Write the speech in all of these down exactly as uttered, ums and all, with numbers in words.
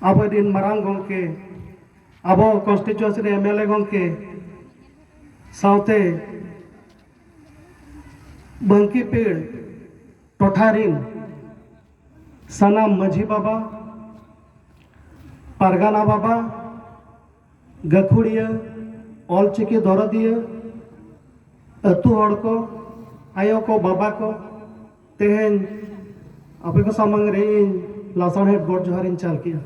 ᱟᱵᱚᱨᱮᱱ ᱢᱟᱨᱟᱝ ᱜᱚᱢᱠᱮ, ᱟᱵᱚ ᱠᱚᱱᱥᱴᱤᱴᱩᱭᱮᱱᱥᱤ ᱨᱮ ᱮᱢ ᱮᱞ ᱮ ᱜᱚᱢᱠᱮ, ᱥᱟᱶᱛᱮ ᱵᱟᱝᱠᱤᱯᱤᱲ ᱴᱚᱴᱷᱟ ᱨᱤᱱ ᱥᱟᱱᱟᱢ ᱢᱟᱹᱡᱷᱤ ᱵᱟᱵᱟ, ᱯᱟᱨᱜᱟᱱᱟ ᱵᱟᱵᱟ, ᱜᱟᱹᱠᱷᱩᱲᱤᱭᱟᱹ, ᱚᱞᱪᱤᱠᱤ ᱫᱚᱨᱚᱫᱤᱭᱟᱹ, ᱟᱹᱛᱩ ᱦᱚᱲ ᱠᱚ, ᱟᱭᱳ ᱠᱚ, ᱵᱟᱵᱟ ᱠᱚ, ᱛᱮᱦᱮᱧ ᱟᱯᱮ ᱠᱚ ᱥᱟᱢᱟᱝ ᱨᱮ ᱤᱧ ᱞᱟᱥᱟᱲᱦᱮᱫ ᱜᱚᱰ ᱡᱚᱦᱟᱨᱤᱧ ᱪᱟᱞ ᱠᱮᱜᱼᱟ᱾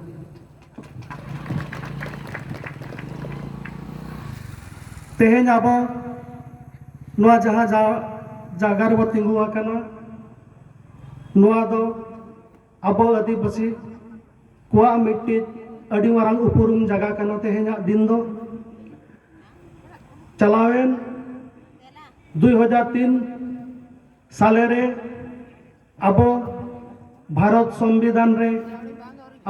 ᱛᱮᱦᱮᱧ ᱟᱵᱚ ᱱᱚᱣᱟ ᱡᱟᱦᱟᱸ ᱡᱟ-, ᱡᱟᱭᱜᱟ ᱨᱮᱵᱚ ᱛᱤᱸᱜᱩ ᱟᱠᱟᱱᱟ, ᱱᱚᱣᱟ ᱫᱚ ᱟᱵᱚ ᱟᱹᱫᱤᱵᱟᱹᱥᱤ ᱠᱚᱣᱟᱜ ᱢᱤᱫᱴᱤᱡ ᱟᱹᱰᱤ ᱢᱟᱨᱟᱝ ᱩᱯᱨᱩᱢ ᱡᱟᱭᱜᱟ ᱠᱟᱱᱟ ᱛᱮᱦᱮᱧᱟᱜ ᱫᱤᱱ ᱫᱚ᱾ ᱪᱟᱞᱟᱣᱮᱱ ᱫᱩᱭ ᱦᱟᱡᱟᱨ ᱛᱤᱱ ᱥᱟᱞᱮ ᱨᱮ ᱟᱵᱚ ᱵᱷᱟᱨᱚᱛ ᱥᱚᱝᱵᱤᱫᱷᱟᱱ ᱨᱮ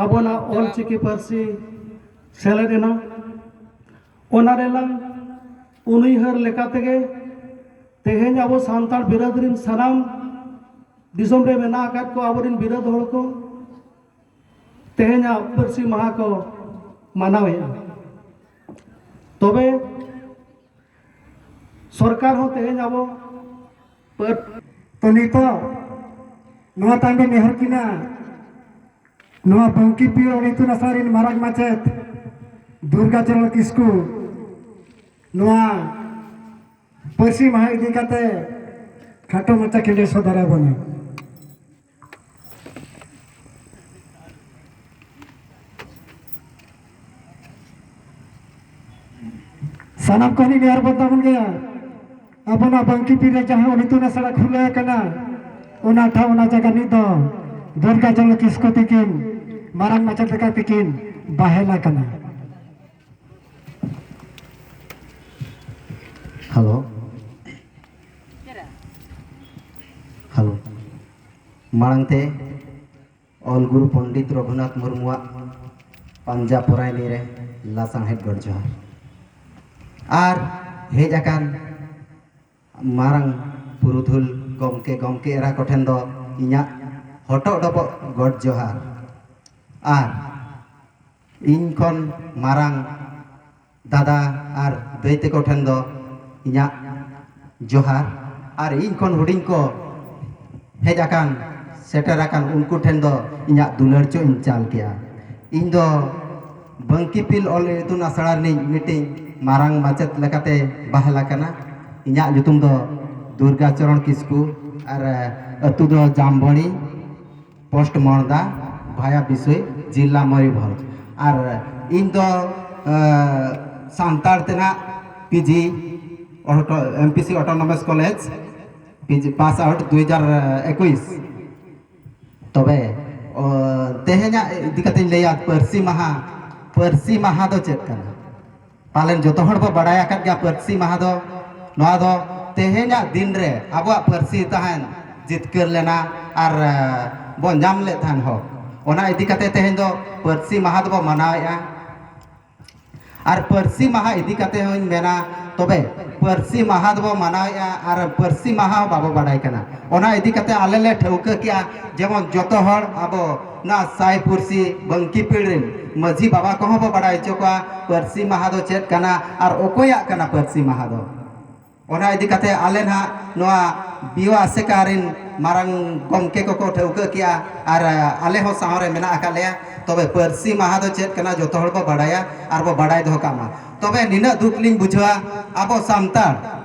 ᱟᱵᱚᱱᱟᱜ ᱚᱞᱪᱤᱠᱤ ᱯᱟᱹᱨᱥᱤ ᱥᱮᱞᱮᱫ ᱮᱱᱟ᱾ ᱚᱱᱟ ᱨᱮᱱᱟᱝ ᱩᱱᱩᱭᱦᱟᱹᱨ ᱞᱮᱠᱟ ᱛᱮᱜᱮ ᱛᱮᱦᱮᱧ ᱟᱵᱚ ᱥᱟᱱᱛᱟᱲ ᱵᱤᱨᱟᱹᱫ ᱨᱤᱱ ᱥᱟᱱᱟᱢ ᱫᱤᱥᱚᱢ ᱨᱮ ᱢᱮᱱᱟᱜ ᱟᱠᱟᱫ ᱠᱚ ᱟᱵᱚᱨᱤᱱ ᱵᱤᱨᱟᱹᱫ ᱦᱚᱲ ᱠᱚ ᱛᱮᱦᱮᱧᱟᱜ ᱯᱟᱹᱨᱥᱤ ᱢᱟᱦᱟ ᱠᱚ ᱢᱟᱱᱟᱣᱮᱫᱼᱟ᱾ ᱛᱚᱵᱮ ᱥᱚᱨᱠᱟᱨ ᱦᱚᱸ ᱛᱮᱦᱮᱧ ᱟᱵᱚ ᱯᱟᱹᱨ- ᱛᱚ ᱱᱤᱛᱚᱜ ᱱᱚᱣᱟ ᱛᱟᱭᱚᱢ ᱨᱮ ᱱᱮᱦᱚᱨ ᱠᱤᱱᱟ ᱱᱚᱣᱟ ᱵᱟᱝᱠᱤ ᱯᱤᱭᱳ ᱤᱛᱩᱱ ᱟᱥᱲᱟ ᱨᱮᱱ ᱢᱟᱨᱟᱝ ᱢᱟᱪᱮᱛ ᱫᱩᱨᱜᱟ ᱪᱚᱨᱚᱬ ᱠᱤᱥᱠᱩ ᱱᱚᱣᱟ ᱯᱟᱹᱨᱥᱤ ᱢᱟᱦᱟ ᱤᱫᱤ ᱠᱟᱛᱮ ᱠᱷᱟᱴᱚ ᱢᱟᱪᱷᱟ ᱠᱷᱮᱞᱮ ᱥᱚᱫᱚᱨ ᱟᱵᱚᱱᱟ᱾ ᱥᱟᱱᱟᱢ ᱠᱚ ᱱᱤᱭᱟᱹ ᱵᱚᱱ ᱛᱟᱵᱚᱱ ᱜᱮᱭᱟ᱾ ᱟᱵᱚᱱᱟᱜ ᱵᱟᱝᱠᱤ ᱯᱤᱨ ᱨᱮ ᱡᱟᱦᱟᱸ ᱤᱛᱩᱱ ᱟᱥᱲᱟ ᱠᱷᱩᱞᱟᱹᱣ ᱟᱠᱟᱱᱟ, ᱚᱱᱟ ᱴᱷᱟᱶ, ᱚᱱᱟ ᱡᱟᱭᱜᱟ ᱱᱤᱛ ᱫᱚ ᱫᱩᱨᱜᱟ ᱪᱚᱨᱚᱬ ᱠᱤᱥᱠᱩ ᱛᱤᱠᱤᱱ ᱢᱟᱨᱟᱝ ᱢᱟᱪᱮᱛ ᱞᱮᱠᱟ ᱛᱤᱠᱤᱱ ᱵᱟᱦᱮᱞ ᱟᱠᱟᱱᱟ᱾ ᱦᱮᱞᱳ᱾ ᱦᱮᱞᱳ᱾ ᱢᱟᱲᱟᱝ ᱛᱮ ᱚᱞ ᱜᱩᱨᱩ ᱯᱚᱱᱰᱤᱛ ᱨᱚᱜᱷᱩᱱᱟᱛᱷ ᱢᱩᱨᱢᱩᱣᱟᱜ ᱯᱟᱧᱡᱟ ᱯᱚᱨᱟᱭᱱᱤ ᱨᱮ ᱞᱟᱥᱟᱬᱦᱮᱫ ᱜᱚᱰ ᱡᱚᱦᱟᱨ᱾ ᱟᱨ ᱦᱮᱡ ᱟᱠᱟᱱ ᱢᱟᱨᱟᱝ ᱯᱩᱨᱩᱫᱷᱩᱞ ᱜᱚᱢᱠᱮ, ᱜᱚᱢᱠᱮ ᱮᱨᱟ ᱠᱚᱴᱷᱮᱱ ᱫᱚ ᱤᱧᱟᱹᱜ ᱦᱚᱴᱚᱜ ᱰᱚᱵᱚᱜ ᱜᱚᱰ ᱡᱚᱦᱟᱨ᱾ ᱟᱨ ᱤᱧ ᱠᱷᱚᱱ ᱢᱟᱨᱟᱝ ᱫᱟᱫᱟ ᱟᱨ ᱫᱟᱹᱭ ᱛᱮᱠᱚ ᱴᱷᱮᱱ ᱫᱚ ᱤᱧᱟᱹᱜ ᱡᱚᱦᱟᱨ, ᱟᱨ ᱤᱧ ᱠᱷᱚᱱ ᱦᱩᱰᱤᱧ ᱠᱚ ᱦᱮᱡ ᱟᱠᱟᱱ, ᱥᱮᱴᱮᱨ ᱟᱠᱟᱱ, ᱩᱱᱠᱩ ᱴᱷᱮᱱ ᱫᱚ ᱤᱧᱟᱹᱜ ᱫᱩᱞᱟᱹᱲ ᱪᱚ ᱤᱧ ᱪᱟᱞ ᱠᱮᱭᱟ᱾ ᱤᱧ ᱫᱚ ᱵᱟᱝᱠᱤᱯᱤᱞ ᱚᱞ ᱤᱛᱩᱱ ᱟᱥᱲᱟ ᱨᱤᱱᱤᱡ ᱢᱤᱫᱴᱤᱡ ᱢᱟᱨᱟᱝ ᱢᱟᱪᱮᱫ ᱞᱮᱠᱟᱛᱮ ᱵᱟᱦᱟᱞ ᱟᱠᱟᱱᱟ᱾ ᱤᱧᱟᱹᱜ ᱧᱩᱛᱩᱢ ᱫᱚ ᱫᱩᱨᱜᱟᱪᱚᱨᱚᱬ ᱠᱤᱥᱠᱩ, ᱟᱨ ᱟᱹᱛᱩ ᱫᱚ ᱡᱟᱢᱵᱚᱲᱤ, ᱯᱳᱥᱴ ᱢᱚᱲᱫᱟ, ᱵᱷᱟᱭᱟ ᱵᱤᱥᱳᱭ, ᱡᱤᱞᱟ ᱢᱚᱭᱩᱨᱵᱷᱚᱸᱡᱽ᱾ ᱟᱨ ᱤᱧ ᱫᱚ, ᱮ, ᱥᱟᱱᱛᱟᱲ ᱛᱮᱱᱟᱜ P G, auto-, M P C autonomous college, P G pass out ᱫᱩ ᱦᱟᱡᱟᱨ ᱮᱠᱩᱥ᱾ ᱛᱚᱵᱮ, ᱚ, ᱛᱮᱦᱮᱧᱟᱜ ᱤᱫᱤ ᱠᱟᱛᱮᱧ ᱞᱟᱹᱭᱟ, ᱯᱟᱹᱨᱥᱤ ᱢᱟᱦᱟ᱾ ᱯᱟᱹᱨᱥᱤ ᱢᱟᱦᱟ ᱫᱚ ᱪᱮᱫ ᱠᱟᱱᱟ? ᱯᱟᱞᱮᱱ ᱡᱚᱛᱚ ᱦᱚᱲ ᱵᱚ ᱵᱟᱲᱟᱭ ᱟᱠᱟᱫ ᱜᱮᱭᱟ, ᱯᱟᱹᱨᱥᱤ ᱢᱟᱦᱟ ᱫᱚ, ᱱᱚᱣᱟ ᱫᱚ ᱛᱮᱦᱮᱧᱟᱜ ᱫᱤᱱ ᱨᱮ ᱟᱵᱚᱣᱟᱜ ᱯᱟᱹᱨᱥᱤ ᱛᱟᱦᱮᱱ ᱡᱤᱛᱠᱟᱹᱨ ᱞᱮᱱᱟ ᱟᱨ, ᱮ, ᱵᱚ ᱧᱟᱢ ᱞᱮᱫ ᱛᱟᱦᱮᱱ ᱦᱚᱠ᱾ ᱚᱱᱟ ᱤᱫᱤ ᱠᱟᱛᱮ ᱛᱮᱦᱮᱧ ᱫᱚ ᱯᱟᱹᱨᱥᱤ ᱢᱟᱦᱟ ᱫᱚᱵᱚ ᱢᱟᱱᱟᱣᱮᱫᱼᱟ᱾ ᱟᱨ ᱯᱟᱹᱨᱥᱤ ᱢᱟᱦᱟ ᱤᱫᱤ ᱠᱟᱛᱮ ᱦᱚᱸᱧ ᱢᱮᱱᱟ, ᱛᱚᱵᱮ ᱯᱟᱹᱨᱥᱤ ᱢᱟᱦᱟ ᱫᱚᱵᱚ ᱢᱟᱱᱟᱣᱮᱫᱼᱟ ᱟᱨ ᱯᱟᱹᱨᱥᱤ ᱢᱟᱦᱟ ᱦᱚᱸ ᱵᱟᱵᱚ ᱵᱟᱰᱟᱭ ᱠᱟᱱᱟ᱾ ᱚᱱᱟ ᱤᱫᱤ ᱠᱟᱛᱮ ᱟᱞᱮ ᱞᱮ ᱴᱷᱟᱹᱣᱠᱟᱹ ᱠᱮᱜᱼᱟ, ᱡᱮᱢᱚᱱ ᱡᱚᱛᱚ ᱦᱚᱲ ᱟᱵᱚ ᱱᱚᱣᱟ ᱥᱟᱭ ᱯᱩᱨᱥᱤ ᱵᱟᱝᱠᱤ ᱯᱤᱲ ᱨᱮᱱ ᱢᱟᱹᱡᱷᱤ ᱵᱟᱵᱟ ᱠᱚᱦᱚᱸ ᱵᱚ ᱵᱟᱰᱟᱭ ᱦᱚᱪᱚ ᱠᱚᱣᱟ, ᱯᱟᱹᱨᱥᱤ ᱢᱟᱦᱟ ᱫᱚ ᱪᱮᱫ ᱠᱟᱱᱟ ᱟᱨ ᱚᱠᱚᱭᱟᱜ ᱠᱟᱱᱟ ᱯᱟᱹᱨᱥᱤ ᱢᱟᱦᱟ ᱫᱚ᱾ ᱚᱱᱟ ᱤᱫᱤ ᱠᱟᱛᱮ ᱟᱞᱮ ᱱᱟᱦᱟᱜ ᱱᱚᱣᱟ ᱵᱤᱣᱟ ᱟᱥᱮᱠᱟ ᱨᱮᱱ ᱢᱟᱨᱟᱝ ᱜᱚᱢᱠᱮ ᱠᱚᱠᱚ ᱴᱷᱟᱹᱣᱠᱟᱹ ᱠᱮᱜᱼᱟ ᱟᱨ ᱟᱞᱮ ᱦᱚᱸ ᱥᱟᱶ ᱨᱮ ᱢᱮᱱᱟᱜ ᱟᱠᱟᱫ ᱞᱮᱭᱟ᱾ ᱛᱚᱵᱮ ᱯᱟᱹᱨᱥᱤ ᱢᱟᱦᱟ ᱫᱚ ᱪᱮᱫ ᱠᱟᱱᱟ ᱡᱚᱛᱚ ᱦᱚᱲ ᱵᱚ ᱵᱟᱰᱟᱭᱟ ᱟᱨ ᱵᱚ ᱵᱟᱰᱟᱭ ᱫᱚᱦᱚ ᱠᱟᱜ ᱢᱟ᱾ ᱛᱚᱵᱮ ᱱᱤᱱᱟᱹᱜ ᱫᱩᱠ ᱞᱤᱧ ᱵᱩᱡᱷᱟᱹᱣᱟ, ᱟᱵᱚ ᱥᱟᱱᱛᱟᱲ,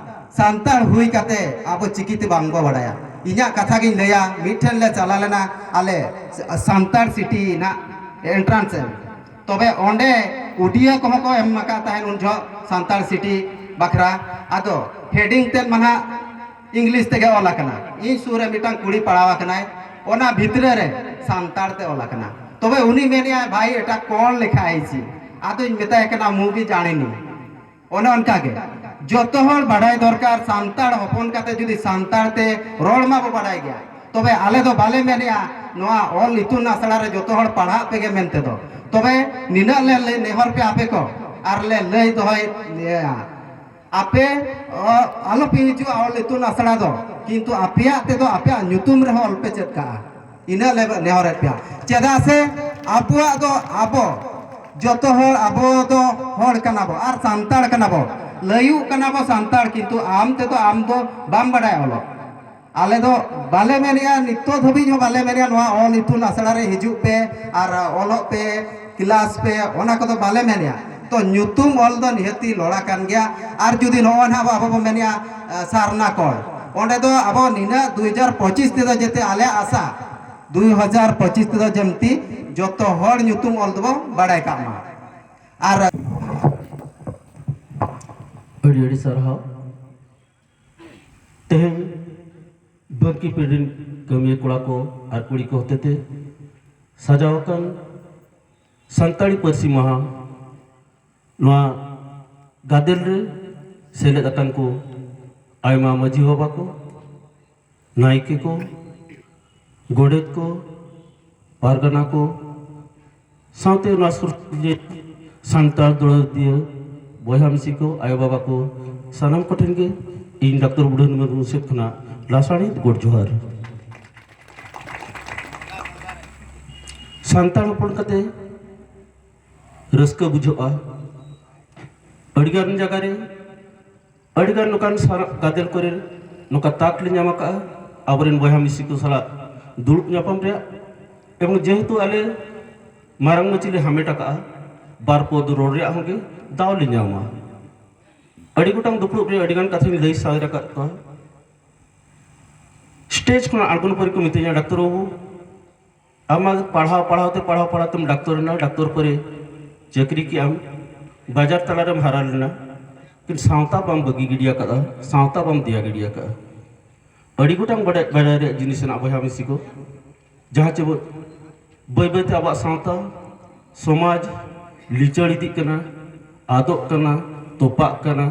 ᱥᱟᱱᱛᱟᱲ ᱦᱩᱭ ᱠᱟᱛᱮ ᱟᱵᱚ ᱪᱤᱠᱤᱛᱮ ᱵᱟᱝ ᱵᱚ ᱵᱟᱰᱟᱭᱟ᱾ ᱤᱧᱟᱹᱜ ᱠᱟᱛᱷᱟ ᱜᱤᱧ ᱞᱟᱹᱭᱟ, ᱢᱤᱫ ᱴᱷᱮᱱ ᱞᱮ ᱪᱟᱞᱟᱣ ᱞᱮᱱᱟ ᱟᱞᱮ ᱥᱟᱱᱛᱟᱲ ᱥᱤᱴᱤ ᱨᱮᱱᱟᱜ ᱮᱱᱴᱨᱟᱱᱥ ᱮᱢ᱾ ᱛᱚᱵᱮ ᱚᱸᱰᱮ ᱩᱰᱤᱭᱟᱹ ᱠᱚᱦᱚᱸ ᱠᱚ ᱮᱢ ᱟᱠᱟᱫ ᱛᱟᱦᱮᱸᱫ ᱩᱱ ᱡᱚᱦᱚᱜ ᱥᱟᱱᱛᱟᱲ ᱥᱤᱴᱤ ᱵᱟᱠᱷᱨᱟ᱾ ᱟᱫᱚ ᱦᱮᱰᱤᱝ ᱛᱮᱫ ᱢᱟ ᱱᱟᱦᱟᱜ ᱤᱝᱞᱤᱥ ᱛᱮᱜᱮ ᱚᱞ ᱟᱠᱟᱱᱟ᱾ ᱤᱧ ᱥᱩᱨ ᱨᱮ ᱢᱤᱫᱴᱟᱝ ᱠᱩᱲᱤ ᱯᱟᱲᱦᱟᱣ ᱟᱠᱟᱱᱟᱭ, ᱚᱱᱟ ᱵᱷᱤᱛᱨᱤ ᱨᱮ ᱥᱟᱱᱛᱟᱲ ᱛᱮ ᱚᱞ ᱟᱠᱟᱱᱟ᱾ ᱛᱚᱵᱮ ᱩᱱᱤ ᱢᱮᱱᱮᱜᱼᱟᱭ, "ᱵᱷᱟᱭ, ᱮᱴᱟ ᱠᱚᱬ ᱞᱮᱠᱷᱟ ᱦᱮ ᱤᱥᱤ?" ᱟᱫᱚᱧ ᱢᱮᱛᱟᱭ ᱠᱟᱱᱟ, "ᱢᱩ ᱵᱷᱤ ᱡᱟᱱᱮ ᱱᱤ᱾" ᱚᱱᱮ ᱚᱱᱠᱟ ᱜᱮ ᱡᱚᱛᱚ ᱦᱚᱲ ᱵᱟᱰᱟᱭ ᱫᱚᱨᱠᱟᱨ, ᱥᱟᱱᱛᱟᱲ ᱦᱚᱯᱚᱱ ᱠᱟᱛᱮ ᱡᱩᱫᱤ ᱥᱟᱱᱛᱟᱲ ᱛᱮ ᱨᱚᱲ ᱢᱟ ᱵᱚ ᱵᱟᱰᱟᱭ ᱜᱮᱭᱟ, ᱛᱚᱵᱮ ᱟᱞᱮ ᱫᱚ ᱵᱟᱞᱮ ᱢᱮᱱᱮᱜᱼᱟ ᱱᱚᱣᱟ ᱚᱞ ᱤᱛᱩᱱ ᱟᱥᱲᱟ ᱨᱮ ᱡᱚᱛᱚ ᱦᱚᱲ ᱯᱟᱲᱦᱟᱜ ᱯᱮᱜᱮ ᱢᱮᱱᱛᱮ ᱫᱚ᱾ ᱛᱚᱵᱮ ᱱᱤᱱᱟᱹᱜ ᱞᱮ ᱞᱟᱹᱭ ᱱᱮᱦᱚᱨ ᱯᱮ ᱟᱯᱮ ᱠᱚ, ᱟᱨ ᱞᱮ ᱞᱟᱹᱭ ᱫᱚᱦᱚᱭᱮᱫ ᱞᱮᱭᱟ, ᱟᱯᱮ, ᱚ, ᱟᱞᱚᱯᱮ ᱦᱤᱡᱩᱜᱼᱟ ᱚᱞ ᱤᱛᱩᱱ ᱟᱥᱲᱟ ᱫᱚ, ᱠᱤᱱᱛᱩ ᱟᱯᱮᱭᱟᱜ ᱛᱮᱫᱚ ᱟᱯᱮᱭᱟᱜ ᱧᱩᱛᱩᱢ ᱨᱮᱦᱚᱸ ᱚᱞ ᱯᱮ ᱪᱮᱫ ᱠᱟᱜᱼᱟ᱾ ᱤᱱᱟᱹ ᱞᱮ ᱱᱮᱦᱚᱨᱮᱫ ᱯᱮᱭᱟ᱾ ᱪᱮᱫᱟᱜ ᱥᱮ ᱟᱵᱚᱣᱟᱜ ᱫᱚ ᱟᱵᱚ ᱡᱚᱛᱚ ᱦᱚᱲ ᱟᱵᱚ ᱫᱚ ᱦᱚᱲ ᱠᱟᱱᱟ ᱵᱚ ᱟᱨ ᱥᱟᱱᱛᱟᱲ ᱠᱟᱱᱟ ᱵᱚ, ᱞᱟᱹᱭᱩᱜ ᱠᱟᱱᱟ ᱵᱚ ᱥᱟᱱᱛᱟᱲ, ᱠᱤᱱᱛᱩ ᱟᱢ ᱛᱮᱫᱚ ᱟᱢ ᱫᱚ ᱵᱟᱢ ᱵᱟᱰᱟᱭ ᱚᱞᱚᱜ᱾ ᱟᱞᱮ ᱫᱚ ᱵᱟᱞᱮ ᱢᱮᱱᱮᱜᱼᱟ, ᱱᱤᱛᱚᱜ ᱫᱷᱟᱹᱵᱤᱡ ᱦᱚᱸ ᱵᱟᱞᱮ ᱢᱮᱱᱮᱜᱼᱟ ᱱᱚᱣᱟ ᱚᱞ ᱤᱛᱩᱱ ᱟᱥᱲᱟ ᱨᱮ ᱦᱤᱡᱩᱜ ᱯᱮ ᱟᱨ ᱚᱞᱚᱜ ᱯᱮ, ᱠᱞᱟᱥ ᱯᱮ, ᱚᱱᱟ ᱠᱚᱫᱚ ᱵᱟᱞᱮ ᱢᱮᱱᱮᱜᱼᱟ᱾ ᱛᱚ ᱧᱩᱛᱩᱢ ᱚᱞ ᱫᱚ ᱱᱤᱦᱟᱹᱛᱤ ᱞᱚᱲᱟ ᱠᱟᱱ ᱜᱮᱭᱟ᱾ ᱟᱨ ᱡᱩᱫᱤ ᱱᱚᱜᱼᱚᱭ ᱱᱟᱦᱟᱜ ᱟᱵᱚ ᱵᱚᱱ ᱢᱮᱱᱮᱜᱼᱟ, ᱮ, ᱥᱟᱨᱱᱟ ᱠᱚᱲ, ᱚᱸᱰᱮ ᱫᱚ ᱟᱵᱚ ᱱᱤᱱᱟᱹᱜ ᱫᱩ ᱦᱟᱡᱟᱨ ᱯᱚᱸᱪᱤᱥ ᱛᱮᱫᱚ ᱡᱮᱛᱮ ᱟᱞᱮᱭᱟᱜ ᱟᱥᱟ ᱫᱩ ᱦᱟᱡᱟᱨ ᱯᱚᱸᱪᱤᱥ ᱛᱮᱫᱚ ᱡᱮᱢᱛᱤ ᱡᱚᱛᱚ ᱦᱚᱲ ᱧᱩᱛᱩᱢ ᱚᱞ ᱫᱚᱵᱚ ᱵᱟᱲᱟᱭ ᱠᱟᱜ ᱢᱟ᱾ ᱟᱨ ᱟᱹᱰᱤ ᱟᱹᱰᱤ ᱥᱟᱨᱦᱟᱣ᱾ ᱛᱮᱦᱮᱧ ᱵᱟᱹᱠᱤ ᱯᱤᱲ ᱨᱮᱱ ᱠᱟᱹᱢᱤᱭᱟᱹ ᱠᱚᱲᱟ ᱠᱚ ᱟᱨ ᱠᱩᱲᱤ ᱠᱚ ᱦᱚᱛᱮᱛᱮ ᱥᱟᱡᱟᱣ ᱟᱠᱟᱱ ᱥᱟᱱᱛᱟᱲᱤ ᱯᱟᱹᱨᱥᱤ ᱢᱟᱦᱟ, ᱱᱚᱣᱟ ᱜᱟᱫᱮᱞ ᱨᱮ ᱥᱮᱞᱮᱫ ᱟᱠᱟᱱ ᱠᱚ ᱟᱭᱢᱟ ᱢᱟᱹᱡᱷᱤ ᱵᱟᱵᱟ ᱠᱚ, ᱱᱟᱭᱠᱮ ᱠᱚ, ᱜᱚᱰᱮᱛ ᱠᱚ, ᱯᱟᱨᱜᱟᱱᱟ ᱠᱚ, ᱥᱟᱶᱛᱮ ᱱᱚᱣᱟ ᱥᱩᱨ ᱥᱩᱯᱩᱨ ᱨᱮ ᱥᱟᱱᱛᱟᱲ ᱫᱚᱨᱚᱫᱤᱭᱟᱹ ᱵᱚᱭᱦᱟ ᱢᱤᱥᱤ ᱠᱚ, ᱟᱭᱳ ᱵᱟᱵᱟ ᱠᱚ, ᱥᱟᱱᱟᱢ ᱠᱚᱴᱷᱮᱱ ᱜᱮ ᱤᱧ ᱰᱟᱠᱛᱚᱨ ᱵᱩᱰᱷᱟᱹᱱ ᱢᱩᱨᱢᱩ ᱥᱮᱫ ᱠᱷᱚᱱᱟᱜ ᱞᱟᱥᱟᱲᱦᱮᱫ ᱜᱚᱰ ᱡᱚᱦᱟᱨ᱾ ᱥᱟᱱᱛᱟᱲ ᱦᱚᱯᱚᱱ ᱠᱟᱛᱮ ᱨᱟᱹᱥᱠᱟᱹ ᱵᱩᱡᱷᱟᱹᱜᱼᱟ᱾ ᱟᱹᱰᱤᱜᱟᱱ ᱡᱟᱭᱜᱟ ᱨᱮ ᱟᱹᱰᱤᱜᱟᱱ ᱱᱚᱝᱠᱟᱱ ᱥᱟᱨ-, ᱜᱟᱫᱮᱞ ᱠᱚᱨᱮ ᱱᱚᱝᱠᱟ ᱛᱟᱠ ᱞᱮ ᱧᱟᱢ ᱟᱠᱟᱫᱼᱟ ᱟᱵᱚᱨᱮᱱ ᱵᱚᱭᱦᱟ ᱢᱤᱥᱤ ᱠᱚ ᱥᱟᱞᱟᱜ ᱫᱩᱲᱩᱵ ᱧᱟᱯᱟᱢ ᱨᱮᱭᱟᱜ᱾ ᱮᱵᱚᱝ ᱡᱮᱦᱮᱛᱩ ᱟᱞᱮ ᱢᱟᱨᱟᱝ ᱢᱟᱹᱪᱤ ᱞᱮ ᱦᱟᱢᱮᱴ ᱟᱠᱟᱫᱼᱟ, ᱵᱟᱨ ᱯᱚᱫ ᱨᱚᱲ ᱨᱮᱭᱟᱜ ᱦᱚᱸ ᱜᱮ ᱫᱟᱣ ᱞᱮ ᱧᱟᱢᱟ᱾ ᱟᱹᱰᱤ ᱜᱚᱴᱟᱝ ᱫᱩᱯᱲᱩᱵ ᱨᱮ ᱟᱹᱰᱤᱜᱟᱱ ᱠᱟᱛᱷᱟᱧ ᱞᱟᱹᱭ ᱥᱟᱣᱮᱨ ᱟᱠᱟᱫ ᱠᱚᱣᱟ᱾ ᱥᱴᱮᱡᱽ ᱠᱷᱚᱱᱟᱜ ᱟᱬᱜᱚᱱ ᱯᱚᱨᱮ ᱠᱚ ᱢᱤᱛᱟᱹᱧᱟ, "ᱰᱟᱠᱛᱚᱨ ᱵᱟᱹᱵᱩ, ᱟᱢ ᱢᱟ ᱯᱟᱲᱦᱟᱣ ᱯᱟᱲᱦᱟᱣ ᱛᱮ, ᱯᱟᱲᱦᱟᱣ ᱯᱟᱲᱦᱟᱣ ᱛᱮᱢ ᱰᱟᱠᱛᱚᱨ ᱮᱱᱟ, ᱰᱟᱠᱛᱚᱨ ᱯᱚᱨᱮ ᱪᱟᱹᱠᱨᱤ ᱠᱮᱜ ᱟᱢ, ᱵᱟᱡᱟᱨ ᱛᱟᱞᱟ ᱨᱮᱢ ᱦᱟᱨᱟ ᱞᱮᱱᱟ, ᱞᱮᱠᱤᱱ ᱥᱟᱶᱛᱟ ᱵᱟᱢ ᱵᱟᱹᱜᱤ ᱜᱤᱰᱤ ᱟᱠᱟᱫᱟ, ᱥᱟᱶᱛᱟ ᱵᱟᱢ ᱫᱮᱭᱟ ᱜᱤᱰᱤ ᱟᱠᱟᱫᱟ᱾" ᱟᱹᱰᱤ ᱜᱚᱴᱟᱝ ᱵᱟᱰᱟᱭ, ᱵᱟᱰᱟᱭ ᱨᱮᱭᱟᱜ ᱡᱤᱱᱤᱥ ᱦᱮᱱᱟᱜᱼᱟ ᱵᱚᱭᱦᱟ ᱢᱤᱥᱤ ᱠᱚ, ᱡᱟᱦᱟᱸ ᱪᱮ ᱵᱟᱹᱭ ᱵᱟᱹᱭ ᱛᱮ ᱟᱵᱚᱣᱟᱜ ᱥᱟᱶᱛᱟ ᱥᱚᱢᱟᱡᱽ ᱞᱤᱪᱟᱹᱲ ᱤᱫᱤᱜ ᱠᱟᱱᱟ, ᱟᱫᱚᱜ ᱠᱟᱱᱟ, ᱛᱚᱯᱟᱜ ᱠᱟᱱᱟ,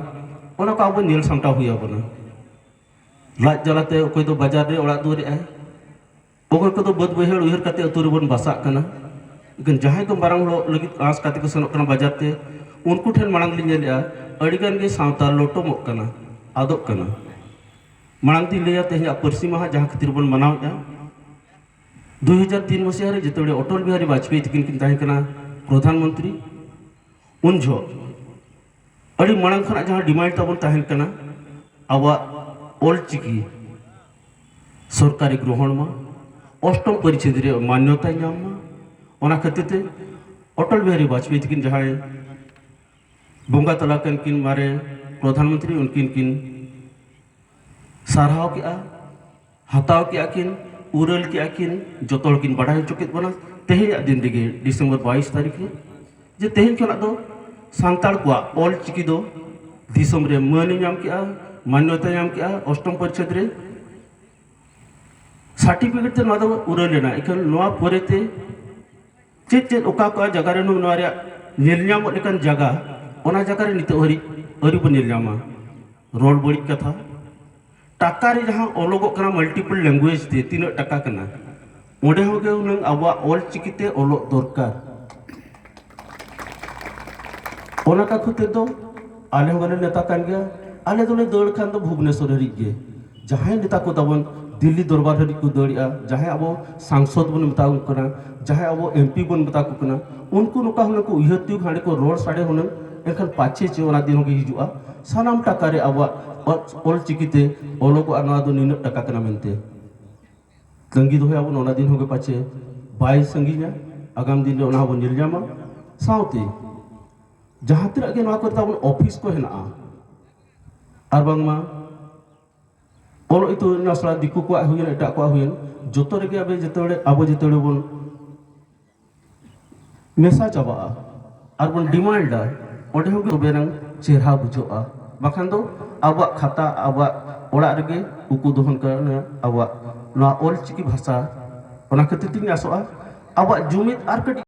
ᱚᱱᱟ ᱠᱚ ᱟᱵᱚ ᱧᱮᱞ ᱥᱟᱢᱴᱟᱣ ᱦᱩᱭ ᱟᱵᱚᱱᱟ᱾ ᱞᱟᱡ ᱡᱟᱞᱟᱛᱮ ᱚᱠᱚᱭ ᱫᱚ ᱵᱟᱡᱟᱨ ᱨᱮ ᱚᱲᱟᱜ ᱫᱩᱣᱟᱹᱨᱮᱜᱼᱟᱭ, ᱚᱠᱚᱭ ᱠᱚᱫᱚ ᱵᱟᱹᱫᱽ ᱵᱟᱹᱭᱦᱟᱹᱲ ᱩᱭᱦᱟᱹᱨ ᱠᱟᱛᱮ ᱟᱹᱛᱩ ᱨᱮᱵᱚᱱ ᱵᱟᱥᱟᱜ ᱠᱟᱱᱟ᱾ ᱮᱱᱠᱷᱟᱱ ᱡᱟᱦᱟᱸᱭ ᱠᱚ ᱢᱟᱨᱟᱝ ᱦᱚᱲᱚᱜ ᱞᱟᱹᱜᱤᱫ ᱟᱸᱥ ᱠᱟᱛᱮ ᱠᱚ ᱥᱮᱱᱚᱜ ᱠᱟᱱᱟ ᱵᱟᱡᱟᱨ ᱛᱮ, ᱩᱱᱠᱩ ᱴᱷᱮᱱ ᱢᱟᱲᱟᱝ ᱞᱤᱧ ᱧᱮᱞᱮᱜᱼᱟ, ᱟᱹᱰᱤᱜᱟᱱ ᱜᱮ ᱥᱟᱶᱛᱟ ᱞᱚᱴᱚᱢᱚᱜ ᱠᱟᱱᱟ, ᱟᱫᱚᱜ ᱠᱟᱱᱟ᱾ ᱢᱟᱲᱟᱝ ᱛᱤᱧ ᱞᱟᱹᱭᱟ, ᱛᱮᱦᱮᱧᱟᱜ ᱯᱟᱹᱨᱥᱤ ᱢᱟᱦᱟ ᱡᱟᱦᱟᱸ ᱠᱷᱟᱹᱛᱤᱨ ᱵᱚᱱ ᱢᱟᱱᱟᱣᱮᱫᱼᱟ, ᱫᱩ ᱦᱟᱡᱟᱨ ᱛᱤᱱ ᱢᱟᱥᱤᱦᱟ ᱨᱮ ᱡᱮᱛᱮ ᱚᱴᱚᱞ ᱵᱤᱦᱟᱨᱤ ᱵᱟᱡᱽᱯᱮᱭᱤ ᱛᱤᱠᱤᱱ ᱠᱤᱱ ᱛᱟᱦᱮᱸ ᱠᱟᱱᱟ, ᱯᱨᱚᱫᱷᱟᱱ ᱢᱚᱱᱛᱨᱤ, ᱩᱱ ᱡᱚᱦᱚᱜ ᱟᱹᱰᱤ ᱢᱟᱲᱟᱝ ᱠᱷᱚᱱᱟᱜ ᱡᱟᱦᱟᱸ ᱰᱤᱢᱟᱱᱰ ᱛᱟᱵᱚᱱ ᱛᱟᱦᱮᱱ ᱠᱟᱱᱟ, ᱟᱵᱚᱣᱟᱜ ᱚᱞ ᱪᱤᱠᱤ ᱥᱚᱨᱠᱟᱨᱮ ᱜᱨᱚᱦᱚᱱ ᱢᱟ, ᱚᱥᱴᱚᱢ ᱯᱚᱨᱤᱪᱷᱮᱫ ᱨᱮ ᱢᱟᱱᱭᱚᱛᱟᱭ ᱧᱟᱢ ᱢᱟ᱾ ᱚᱱᱟ ᱠᱷᱟᱹᱛᱤᱨ ᱛᱮ ᱚᱴᱚᱞ ᱵᱤᱦᱟᱨᱤ ᱵᱟᱡᱽᱯᱮᱭᱤ ᱛᱟᱹᱠᱤᱱ ᱡᱟᱦᱟᱸᱭ ᱵᱚᱸᱜᱟ ᱛᱟᱞᱟ ᱠᱟᱱ ᱠᱤᱱ ᱢᱟᱨᱮ ᱯᱨᱚᱫᱷᱟᱱ ᱢᱚᱱᱛᱨᱤ, ᱩᱱᱠᱤᱱ ᱠᱤᱱ ᱥᱟᱨᱦᱟᱣ ᱠᱮᱜᱼᱟ, ᱦᱟᱛᱟᱣ ᱠᱮᱜᱼᱟ ᱠᱤᱱ, ᱩᱨᱟᱹᱞ ᱠᱮᱜᱼᱟ ᱠᱤᱱ, ᱡᱚᱛᱚ ᱦᱚᱲ ᱠᱤᱱ ᱵᱟᱰᱟᱭ ᱦᱚᱪᱚ ᱠᱮᱫ ᱵᱚᱱᱟ ᱛᱮᱦᱮᱧᱟᱜ ᱫᱤᱱ ᱨᱮᱜᱮ, ᱰᱤᱥᱮᱢᱵᱚᱨ ᱵᱟᱭᱤᱥ ᱛᱟᱹᱨᱤᱠᱷ ᱨᱮ, ᱡᱮ ᱛᱮᱦᱮᱧ ᱠᱷᱚᱱᱟᱜ ᱫᱚ ᱥᱟᱱᱛᱟᱲ ᱠᱚᱣᱟᱜ ᱚᱞ ᱪᱤᱠᱤ ᱫᱚ ᱫᱤᱥᱚᱢ ᱨᱮ ᱢᱟᱹᱱ ᱮ ᱧᱟᱢ ᱠᱮᱜᱼᱟ, ᱢᱟᱱᱭᱚᱛᱟᱭ ᱧᱟᱢ ᱠᱮᱜᱼᱟ᱾ ᱚᱥᱴᱚᱢ ᱯᱚᱨᱤᱪᱷᱮᱫ ᱨᱮ ᱥᱟᱨᱴᱤᱯᱷᱤᱠᱮᱴ ᱛᱮ ᱱᱚᱣᱟ ᱫᱚ ᱩᱨᱟᱹᱞ ᱮᱱᱟ᱾ ᱮᱱᱠᱷᱟᱱ ᱱᱚᱣᱟ ᱯᱚᱨᱮᱛᱮ ᱪᱮᱫ ᱪᱮᱫ ᱚᱠᱟ ᱚᱠᱟ ᱡᱟᱭᱜᱟ ᱨᱮ ᱱᱚᱣᱟ ᱨᱮᱭᱟᱜ ᱧᱮᱞ ᱧᱟᱢᱚᱜ ᱞᱮᱠᱟᱱ ᱡᱟᱭᱜᱟ, ᱚᱱᱟ ᱡᱟᱭᱜᱟ ᱨᱮ ᱱᱤᱛᱚᱜ ᱦᱟᱹᱨᱤᱡ ᱟᱹᱣᱨᱤ ᱵᱚᱱ ᱧᱮᱞ ᱧᱟᱢᱟ᱾ ᱨᱚᱲ ᱵᱟᱹᱲᱤᱡ ᱠᱟᱛᱷᱟ, ᱴᱟᱠᱟ ᱨᱮ ᱡᱟᱦᱟᱸ ᱚᱞᱚᱜᱚᱜ ᱠᱟᱱᱟ ᱢᱟᱞᱴᱤᱯᱚᱞ ᱞᱮᱝᱜᱩᱭᱮᱡᱽ ᱛᱮ, ᱛᱤᱱᱟᱹᱜ ᱴᱟᱠᱟ ᱠᱟᱱᱟ, ᱚᱸᱰᱮ ᱦᱚᱸ ᱜᱮ ᱦᱩᱱᱟᱹᱝ ᱟᱵᱚᱣᱟᱜ ᱚᱞ ᱪᱤᱠᱤ ᱛᱮ ᱚᱞᱚᱜ ᱫᱚᱨᱠᱟᱨ᱾ ᱚᱱᱟ ᱠᱟ ᱠᱷᱟᱹᱛᱤᱨ ᱫᱚ ᱟᱞᱮ ᱦᱚᱸ ᱵᱟᱞᱮ ᱱᱮᱛᱟ ᱠᱟᱱ ᱜᱮᱭᱟ᱾ ᱟᱞᱮ ᱫᱚᱞᱮ ᱫᱟᱹᱲ ᱠᱷᱟᱱ ᱫᱚ ᱵᱷᱩᱵᱽᱱᱮᱥᱚᱨ ᱦᱟᱹᱨᱤᱡ ᱜᱮ᱾ ᱡᱟᱦᱟᱸᱭ ᱱᱮᱛᱟ ᱠᱚ ᱛᱟᱵᱚᱱ ᱫᱤᱞᱞᱤ ᱫᱚᱨᱵᱟᱨ ᱦᱟᱹᱨᱤᱡ ᱠᱚ ᱫᱟᱹᱲᱮᱜᱼᱟ, ᱡᱟᱦᱟᱸᱭ ᱟᱵᱚ ᱥᱟᱝᱥᱚᱫ ᱵᱚᱱ ᱢᱮᱛᱟ ᱠᱚ ᱠᱟᱱᱟ, ᱡᱟᱦᱟᱸᱭ ᱟᱵᱚ ᱮᱢ ᱯᱤ ᱵᱚᱱ ᱢᱮᱛᱟ ᱠᱚ ᱠᱟᱱᱟ, ᱩᱱᱠᱩ ᱱᱚᱝᱠᱟ ᱦᱩᱱᱟᱹᱝ ᱠᱚ ᱩᱭᱦᱟᱹᱨ ᱛᱤᱭᱳᱜ, ᱦᱟᱸᱰᱮ ᱠᱚ ᱨᱚᱲ ᱥᱟᱰᱮ ᱦᱩᱱᱟᱹᱝ, ᱮᱱᱠᱷᱟᱱ ᱯᱟᱪᱷᱮ ᱪᱮ ᱚᱱᱟ ᱫᱤᱱ ᱦᱚᱸ ᱜᱮ ᱦᱤᱡᱩᱜᱼᱟ᱾ ᱥᱟᱱᱟᱢ ᱴᱟᱠᱟ ᱨᱮ ᱟᱵᱚᱣᱟᱜ ᱚᱞ, ᱚᱞ ᱪᱤᱠᱤ ᱛᱮ ᱚᱞᱚᱜᱚᱜᱼᱟ, ᱱᱚᱣᱟ ᱫᱚ ᱱᱤᱱᱟᱹᱜ ᱴᱟᱠᱟ ᱠᱟᱱᱟ ᱢᱮᱱᱛᱮ᱾ ᱛᱟᱺᱜᱤ ᱫᱚᱦᱚᱭᱟᱵᱚᱱ, ᱚᱱᱟ ᱫᱤᱱ ᱦᱚᱸ ᱜᱮ ᱯᱟᱪᱷᱮ ᱵᱟᱭ ᱥᱟᱺᱜᱤᱧᱟ, ᱟᱜᱟᱢ ᱫᱤᱱ ᱨᱮ ᱚᱱᱟ ᱦᱚᱸᱵᱚᱱ ᱧᱮᱞ ᱧᱟᱢᱟ᱾ ᱥᱟᱶᱛᱮ ᱡᱟᱦᱟᱸ ᱛᱤᱱᱟᱹᱜ ᱜᱮ ᱱᱚᱣᱟ ᱠᱚᱨᱮ ᱛᱟᱵᱚᱱ ᱚᱯᱷᱤᱥ ᱠᱚ ᱦᱮᱱᱟᱜᱼᱟ, ᱟᱨ ᱵᱟᱝᱢᱟ ᱚᱞᱚᱜ ᱤᱛᱩᱱ ᱟᱥᱲᱟ ᱫᱤᱠᱩ ᱠᱚᱣᱟᱜ ᱦᱩᱭᱮᱱ, ᱮᱴᱟᱜ ᱠᱚᱣᱟᱜ ᱦᱩᱭᱮᱱ, ᱡᱚᱛᱚ ᱨᱮᱜᱮ ᱟᱵᱚ ᱡᱮᱛᱮ ᱦᱚᱲ, ᱟᱵᱚ ᱡᱮᱛᱮ ᱦᱚᱲ ᱵᱚᱱ ᱢᱮᱥᱟ ᱪᱟᱵᱟᱜᱼᱟ ᱟᱨ ᱵᱚᱱ ᱰᱤᱢᱟᱱᱰᱟ, ᱚᱸᱰᱮ ᱦᱚᱸ ᱛᱚᱵᱮ ᱮᱱᱟᱝ ᱪᱮᱦᱨᱟ ᱵᱩᱡᱷᱟᱹᱜᱼᱟ᱾ ᱵᱟᱠᱷᱟᱱ ᱫᱚ ᱟᱵᱚᱣᱟᱜ ᱠᱷᱟᱛᱟ, ᱟᱵᱚᱣᱟᱜ ᱚᱲᱟᱜ ᱨᱮᱜᱮ ᱩᱠᱩ ᱫᱚᱦᱚᱱ ᱠᱟᱱᱟ ᱟᱵᱚᱣᱟᱜ ᱱᱚᱣᱟ ᱚᱞ ᱪᱤᱠᱤ ᱵᱷᱟᱥᱟ᱾ ᱚᱱᱟ ᱠᱷᱟᱹᱛᱤᱨ ᱛᱤᱧ ᱟᱥᱚᱜᱼᱟ, ᱟᱵᱚᱣᱟᱜ ᱡᱩᱢᱤᱫ ᱟᱨ ᱠᱟᱹᱴᱤᱡ